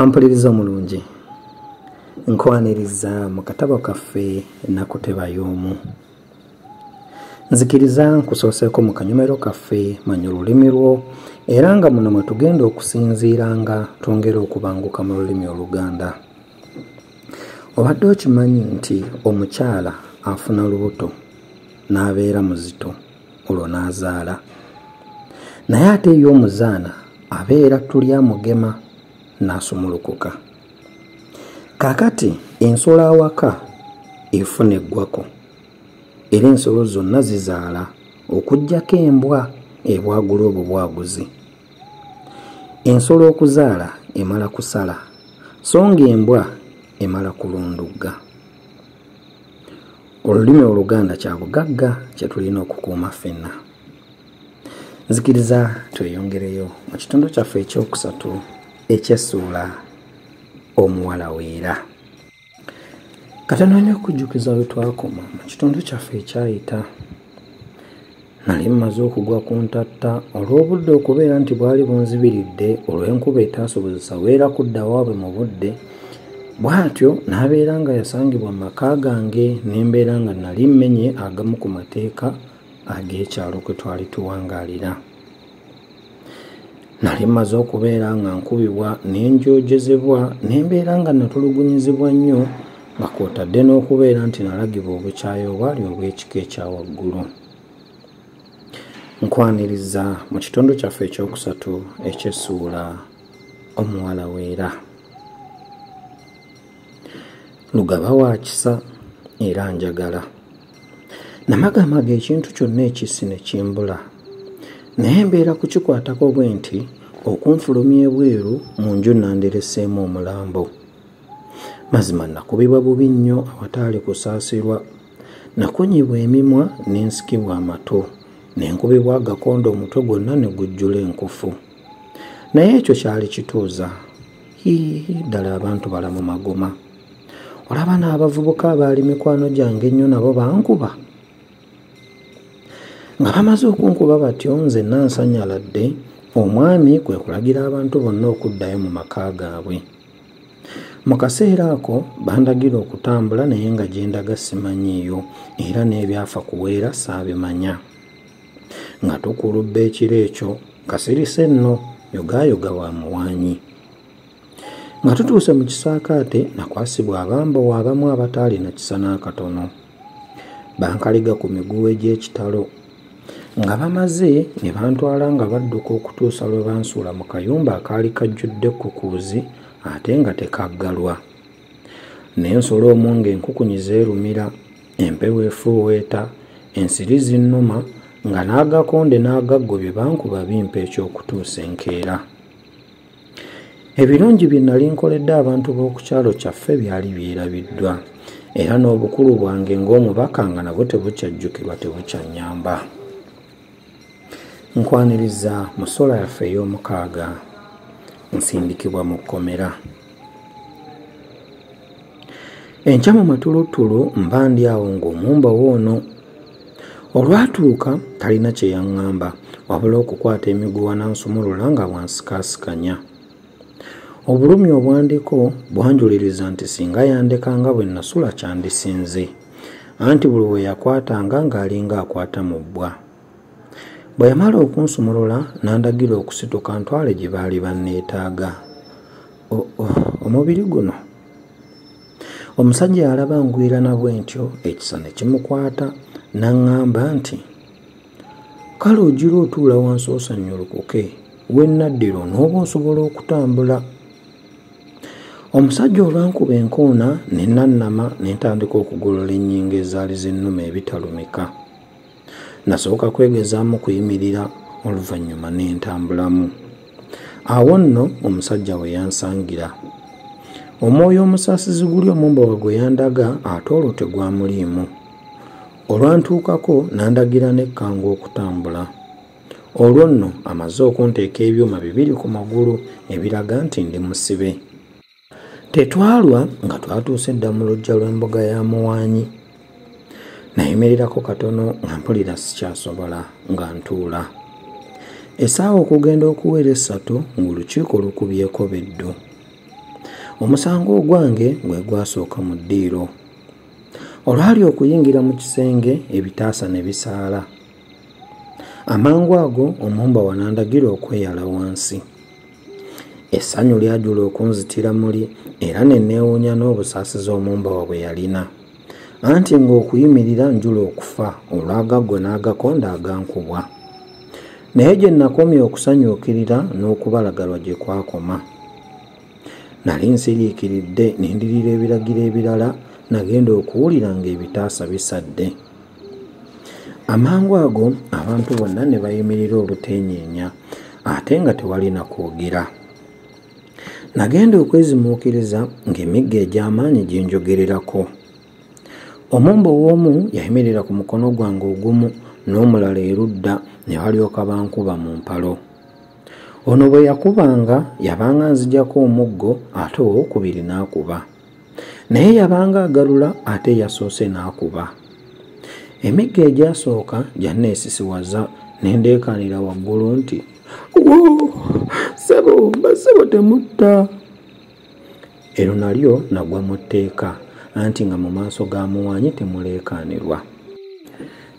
Ampuliriza omulungi, nkwaniriza mu katabo kaffe Nakuteba y'omu. Nzikiriza nkusooseeko mu kanyomero kaffe Manya olulimi lwo, era nga muno mwe tugenda okusinziira nga twongera okubanguka mu lulimi Oluganda. Obadde okimanyi nti omukyala afuna lubuto n'abeera muzito olwo n'azaala, naye ate ye omuzaana abeera tulya mugema n'asumulukuka. Kaakati ensolo awaka efuna eggwako, era ensolo zonna zizaala okuggyako embwa ebwagula obubwaguzi. Ensolo okuzaala emala kusala, so ng'embwa emala kulundugga. Olulimi Oluganda kya bugagga kye tulina okukuuma ffenna. Nzikiriza tweyongereyo mu kitundu kyaffe ekyokusatu eky'essuula Omuwala Weera. Katono nnyo okujjukiza we twakoma mu kitundu kyaffe ekyayita. Nali mmaze okugwa ku ntatta olw'obudde okubeera nti bwali bunzibiridde olw'enkuba etaasobozesa Weera kudda waabwe mu budde. Bw'atyo n'abeera nga yasangibwa mu maka gange ne mbeera nga nali mmenye agamu ku mateeka ag'ekyalo kwe twali tuwangaalira. Nali mmaze okubeera nga nkubibwa ne njoojezebwa ne mbeera nga natulugunyizibwa nnyo, nga kw'otadde n'okubeera nti nalagibwa obukyayi obwali obw'ekika ekya waggulu. Nkwaniriza mu kitundu kyaffe ekyokusatu eky'essuula Omuwala Weera. Lugaba wa kisa era njagala. Namagamaga ekintu kyonna ekissi ne kimbula, naye mbeera kukikwatako bwe nti okunfulumya ebweru mu nju nandereseemu omulambo. Mazima nakubibwa bubi nnyo awataali kusaasirwa. Nakunyibwa emimwa ne nsikibwa amatu, ne nkubibwa agakondo omutwe gwonna ne gujjula enkufu. Naye ekyo kyali kituuza. Hii, ddala abantu balamu magoma. Olaba n'abavubuka abaali mikwano gyange ennyo nabo bankuba. Nga bamaze okunkuba batyo nze nansanyaladde, omwami kwe kulagira abantu bonna okuddayo mu maka gaabwe. Mu kaseera ako bandagira okutambula naye nga gye ndaga simanyiiyo, era n'ebyafa ku Weera saabimanya. Nga tukulubba ekiro ekyo, kasirise nno yogaayoga wa muwaanyi. Nga tutuuse mu kisaakaate nakwasibwa abambowa abamu abataalina kisa n'akatono. Bankaliga ku miguwa egy'ekitalo. Nga bamaze ne bantwala nga badduka okutuusa lwe bansuula mu kayumba akaali kajjudde ekkukuuzi ate nga tekaggalwa. N'ensolo omwo ng'enkukunyi zeerumira, empewo efuuweeta, ensiri zinnuma, nga n'agakonde n'agaggo bye bankuba bimpa eky'okutuusa enkeera. Ebirungi bye nali nkoledde abantu b'oku kyalo kyaffe byali byerabiddwa, era n'obukulu bwange ng'omubaka nga nabwo tebukyajjukirwa tebukyannyamba. Nkwaniriza mu ssuula yaffe ey'omukaaga, nsindikibwa mu kkomera. Enkya mu matulutulu mba ndi awo ng'omumbawo ono. Olwatuuka talina kye yaŋŋamba wabula okukwata emiguwa n'ansumulula nga bw'ansikaasikanya. Obulumi obwandiko bwanjuliriza nti singa yandeka nga bwe nasula kyandisinze, anti buli we yakwatanga ng'alinga akwata mu bbwa. Bwe yamala okunsumulula n'andagira okusituka ntwale gye baali banneetaaga. Omubiri guno. Omusajja yalaba ngwirana bwe ntyo ekisa ne kimukwata n'aŋŋamba nti, kale ogira otuula wansi osannyulukuke, we nnaddira onooba osobola okutambula. Omusajja olwankuba enkoona ne nnannama ne ntandika okugolola ennyingo ezaali zinnuma ebitalumika. Nasooka kwegezaamu kuyimirira oluvannyuma ne ntambulamu. Awo nno omusajja we yansangira. Omwoyo omusaasizi guli omumbawa gwe yandaga ate olwo tegwamuliimu. Olwantuukako n'andagira n'ekkango okutambula. Olwo nno amaze okunteeka ebyuma bibiri ku magulu ebiraga nti ndi musibe. Tetwalwa nga twatuuse dda mu luggya lw'embuga ya Muwaanyi. Nayimirirako katono nga mpulira sikyasobola nga ntuula. Essaawa okugenda okuwera essatu ng'olukiiko lukubyeko beddu. Omusango ogwange gwe gwasooka mu ddiiro. Olwali okuyingira mu kisenge ebitaasa ne bisaala. Amangu ago omumbowa n'andagira okweyala wansi. Essanyu lyajula okunzitira muli era ne neewuunya n'obusaasizi omumbowa bwe yalina. Anti ng'okuyimirira njula okufa olw'agaggwe n'agakonda agankubwa. Naye gye nakomye okusanyukirira n'okubalagalwa gye kwakoma. Nali nsiriikiridde ne ndirira ebiragiro ebirala, nagenda okuwulira ng'ebitaasa bisadde. Amangu ago abantu bonna ne bayimirira obuteenyeenya ate nga tewali na kwogera. Nagenda okwezimuukiriza ng'emiggo egy'amaanyi ginjogererako. Omumbowa omu yayimirira ku mukono gwange ogumu n'omulala erudda ne balyoka bankuba mu mpalo. Ono bwe yakubanga yabanga nzijjako omuggo ate owookubiri n'akuba. Naye yabanga agalula ate yasoose n'akuba. Emiggo egyasooka gyanneesisiwaza ne ndeekaanira waggulu nti, "Woo! Ssebo, bassebo temutta!" Eryo nalyo nagwa mu tteeka anti nga mu maaso ga muwaanyi temuleekaanirwa.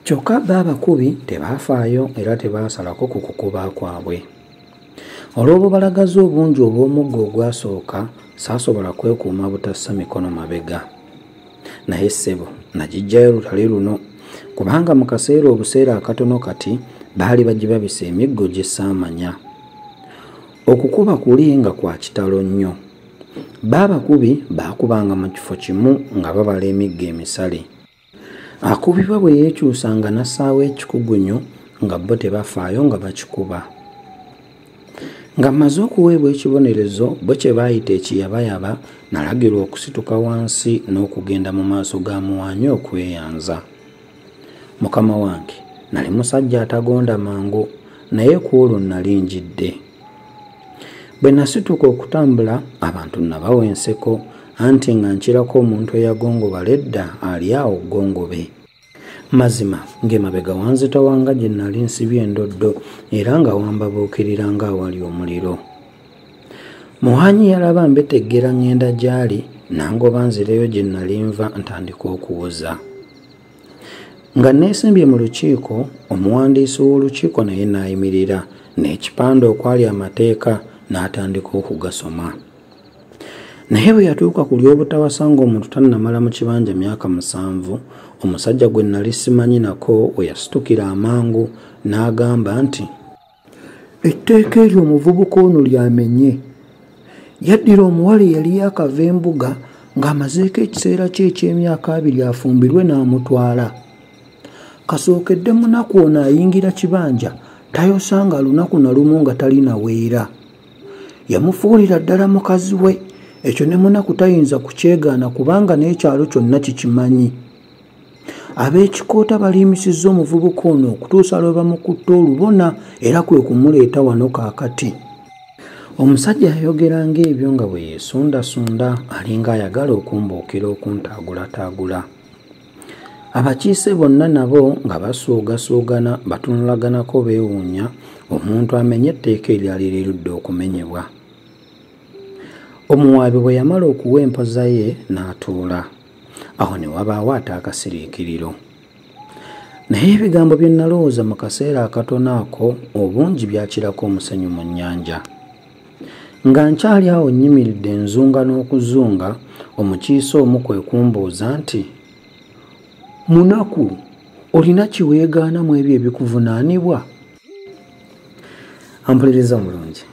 Kyokka bo abakubi tebaafaayo era tebaasalako ku kukuba kwabwe. Olw'obubalagaze obungi obw'omuggo ogwasooka, saasobola kwekuuma butassa mikono mabega. Naye ssebo nagiggyayo lutali luno kubanga mu kaseera obuseera akatono kati baali bagibabisa emiggo gye saamanya. Okukuba kuli nga kwa kitalo nnyo. Bo abakubi baakubanga mu kifo kimu nga babala emiggo emisale. Akubibwa bwe yeekyusanga n'assaawo ekikugunyu nga bo tebafaayo nga bakikuba. Nga mmaze okuweebwa ekibonerezo bo kye baayita ekiyabayaba, nalagirwa okusituka wansi n'okugenda mu maaso ga muwaanyi okweyanza. Mukama wange nali musajja atagonda mangu, naye ku olwo nali njidde. Bwe nasituka okutambula abantu nabawa enseko anti nga nkirako omuntu eyagongobala edda ali awo ggongobe. Mazima ng'emabega wanzitawanga gye nali nsibye endoddo era nga wambabuukirira ng'awali omuliro. Muwaanyi yalaba mbeteggera ŋŋenda gy'ali n'angoba nzireyo gye nali nva ntandika okuwoza. Nga neesimbye mu lukiiko, omuwandiisi w'olukiiko naye n'ayimirira n'ekipande okwali amateeka n'atandika okugasoma. Naye bwe yatuuka ku ly'obutawasa ng'omuntu tannamala mu kibanja myaka 7, omusajja gwe nali simanyi nako we yasitukira amangu n'agamba nti, "Etteeka eryo omuvubuka ono lyamenye. Yaddira omuwala eyali yakava embuga ng'amazeeko ekiseera kye eky'emyaka 2 afumbirwe n'amutwala. Kasookedde munaku ono ayingira kibanja tayosanga lunaku na lumu nga talina weera. Yamufuulira ddala mukazi we, ekyo ne munaku tayinza kukyegaana kubanga n'ekyalo kyonna kikimanyi. Ab'ekikoota baliimisizza omuvubuka ono okutuusa lwe bamukutte olubona era kwe kumuleeta wano kaakati." Omusajja yayogera ng'ebyo nga bwe yeesundasunda alinga ayagala okumbuukira okuntaagulataagula. Abakiise bonna nabo nga basuugasuugana batunulaganako beewuunya omuntu amenye etteeka eryali lirudde okumenyebwa. Omuwaabi bwe yamala okuwa empoza ye n'atuula. Awo ne wabaawo ate akasiriikiriro. Naye ebigambo bye nalowooza mu kaseera akatono ako obungi byakirako omusenyu mu nnyanja. Nga nkyali awo nnyimiridde nzunga n'okuzunga, omukiise omu kwe kumbuuza nti, "Munaku, olina kye weegaana mu ebyo ebikuvunaanibwa?" Ampuliriza omulungi.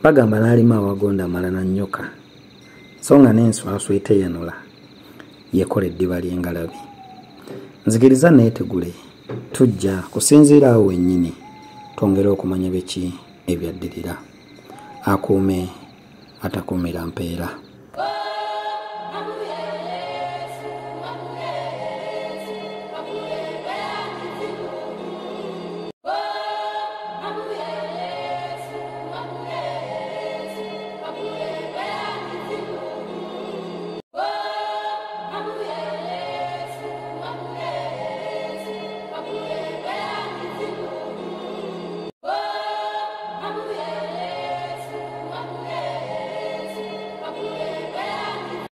Bagamba n'alima awagonda amala na nnyoka, so nga n'enswaswa eteyanula yekola eddiba ly'engalabi. Nzikiriza neetegule, tujja kusinziira awo wennyini twongere okumanya biki ebyaddirira. Akuume atakuumira mpeera.